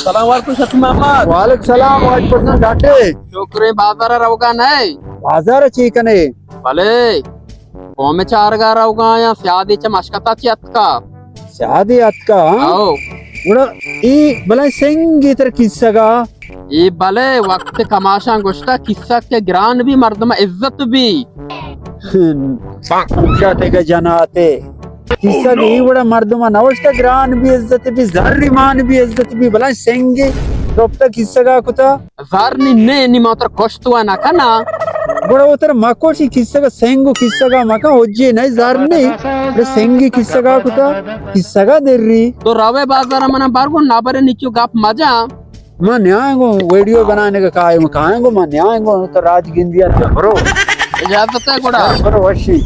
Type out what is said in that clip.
سلام علیکم شتو محمد۔ وعلیکم سلام، واجہ پرسن ڈاٹے۔ شکریں، بازار روگا نئے؟ بازار چی کنے؟ بلے، قوم چارگا روگا یا سیادی چہ مشکتا چی اتکا؟ سیادی اتکا، ہاں؟ او۔ گڑا ای بلائیں سنگی تر کسگا؟ ای بلے، وقت کماشاں گوشتا کسگ کہ گران بی مردم عزت بی۔ ہم، پنجاتے کا جناتے۔ کسگ ای وڑا مردم نوشتا گران بی عزت بی، زر مان بی عزت بی، بلائیں سنگی ربطہ کسگا کتا۔ زر نی، نی، نی ما تر کشت و نہ کنا۔ گڑا وتر مکوشی کسگا سنگ و کسگا مکن، حجے نہ زر نی۔ بڑے سنگی کسگا کتا، کسگا دری۔ تو روے بازار منا بار گو نہ برے نیچو گپ مجا۔ ما نیاں گو ویڈیو بنانے کا کائے، ما کائیں گو، ما نیاں گو تو راج گندیا تو برو۔ اجازت ہے گڑا۔ برو وشی۔